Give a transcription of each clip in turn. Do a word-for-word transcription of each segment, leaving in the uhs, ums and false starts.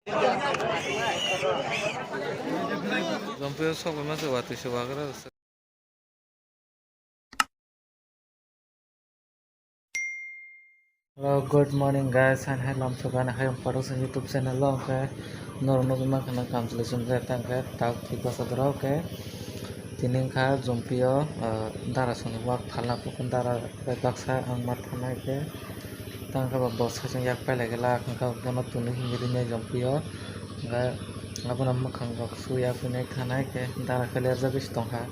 Jompio sok bai ma se watwi se wagra se. Hello, good morning guys, and hello, I'm Sugan, hi, I'm Paros YouTube channel lo, okay, norok nugwi mankha na kamchwlwi chumjak tang khe tak thik bwsa dorok, okay, tini wngkha Jompio, ah, dara songni wak phalna, dara bai baksa ang ma thanai khe. Tang khe bo bwsai chwng yak pailai khe lak hwnkha bono twnwi himwi rwnai Jompio. Hwnkhe abono mwkhang rok suya phinai thanai khe dara khe lerjagwi se tongkha.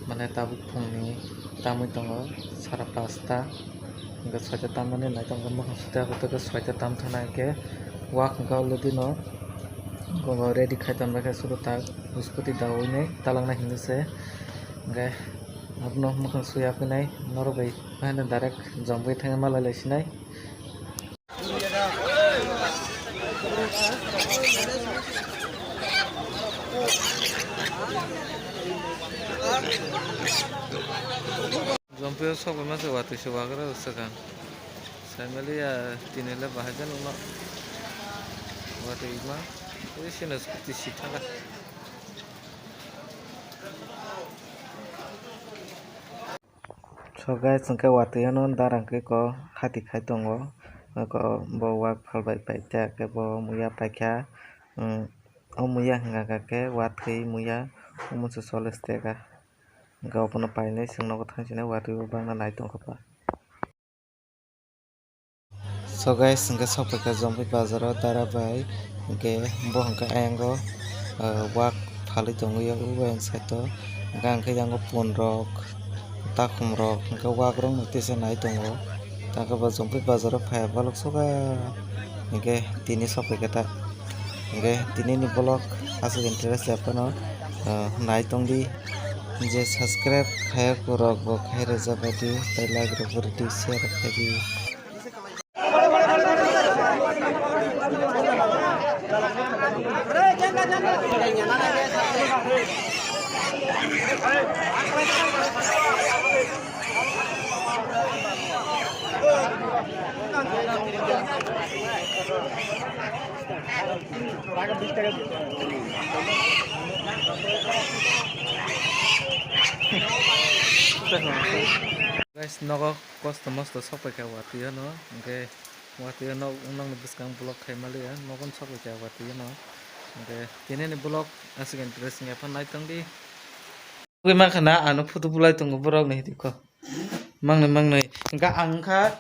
Mane tabuk phungni tamwi tongo sara pasta. Hwnkhe soita tamnani naitok hwnkhe mwkhang suiya kotor khe soita tam thanai khe wak hwnkhe already no ready khai tonjakhe suru tak scooty daui nai talangna hinwi se. Hwnkhe abono mwkhang suya phinai norok bai. Haino direct jomgwi thangwi malai lai sinai. Jompio sok bai ma se watwi se wagra swkang. Sai mali ya tini le bahai jani uno watwi ma. Ui sino scooty si thangkha. So guys, hwnkhe watwi ano dara hwnkhe ko khati khai tongo. Ko bo wak phalbai paikha, khe bo muya paikha. Umm, o muya hwnkha khe watwi muya, omo se soles teka. Hwnkhe obono painai chwng nogo thangsinai watwi bo bangna nai tongkha pa. So guys, hwnkhe sok paikha Jompui bazaro dara bai, hwnkhe bo hwnkhe ayang o, ah, wak phalwi tongwi o, o ayang side o, hwnkhe ang khe yang o pun rok, takhum rok, hwnkhe wak rok no tisa nai tongo, takhe bo Jompui bazaro phai balok soga, hwnkhe tini sok paikha ta. Hwnkhe tini ni vlog aswk interest ya phano, ah, nai tongdi. Je subscribe khaya kwrwk bo khai rwjak bai di, tei like rok bo rwdi, share rok khai di. Guys, nogo kosto mosto sok paikha watwi o no, hwnkhe watwi o no nokni bwskang vlog khai maliya, nogo sok paikha watwi o no, hwnkhe tini ni vlog aswk interesting ya phano nai tongdi. Ui mankha na ano photo bulai tongo borok ni hwnkhe mangnwi mangnwi, hwnkhe ang wngkha.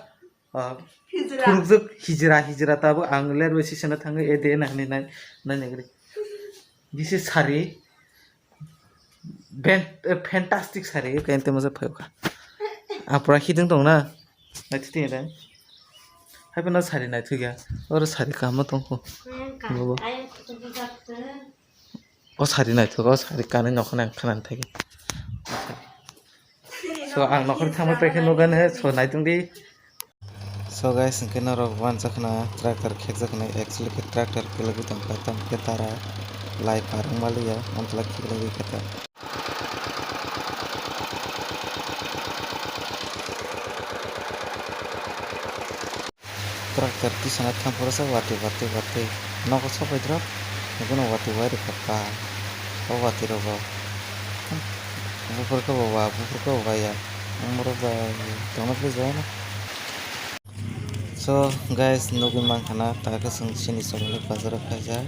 Ah, hijra. Phurukjak hijra, hijra tabuk ang lerbai sisana thangwi ede na hinwi nai, nai nai gri. This is sari. Ben, eh, fantastic sari, kente masa phayokha. Apra hidung tong na. Nai thiti dan. Hai pano sari nai thuya. Oro sari kama tongkho. Ayang ka, bobo. Ayang ka, O sari naithok, o sari kanwi nokhorni ang khwnani thangwi. So, ang nokhorni thangwi paikhe nukgani, so, naitongdi. So, guys, hwnkhe norok uansa khna tractor khekjak khna, actually khe tractor kwlwgwi tongkha, tamo khe dara lai parwng maliya, amtwlai khiklaiwi khe ta. Tractor tisana thang phuru sa watwi, watwi, watwi. Nogo sok bai drop. Nokno watwi wai rwkha pa. O watwi rogo. Buphur khe bo wa, buphur khe bo wa ya. Ang borok bai tongna phi jaya na. So guys, nugwi mankha na, ta khe chwng chini chomino bazaro khaijak.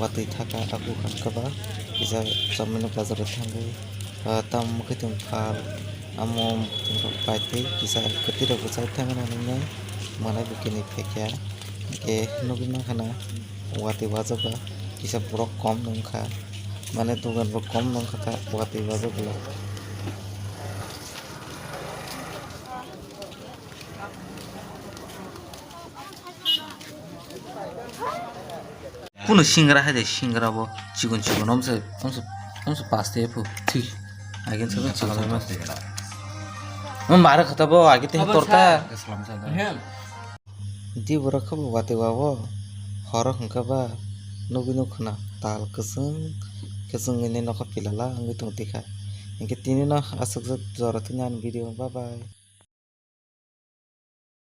Watwi thaka aku kha khe ba kisa chomino bazaro thangwi. Ah, tamo mwkhwtwng phal, amo mwkhwtwng rok bai tei kisa kwtwi rok bwchai thangna hinwi manai bo kini phaikha. Hwnkhe nugwi mankha na watwi wajago kisa borok kom nungkha, mane dogan bo kom nungkha ta watwi wajago. Kuno singra hai de, singra bo chikon chikon omse, omse, omse paste phu thwi. Agin sa chikon chikon. Mo mara khata bo agi te torta. Di borok khe bo watwi wa bo horo hwnkhe ba nugwi nukha na tal kwchwng kwchwng ni nokha pilala wngwi tong tikha. Hinkhe tini no aswk jora tini ani video, bye bye.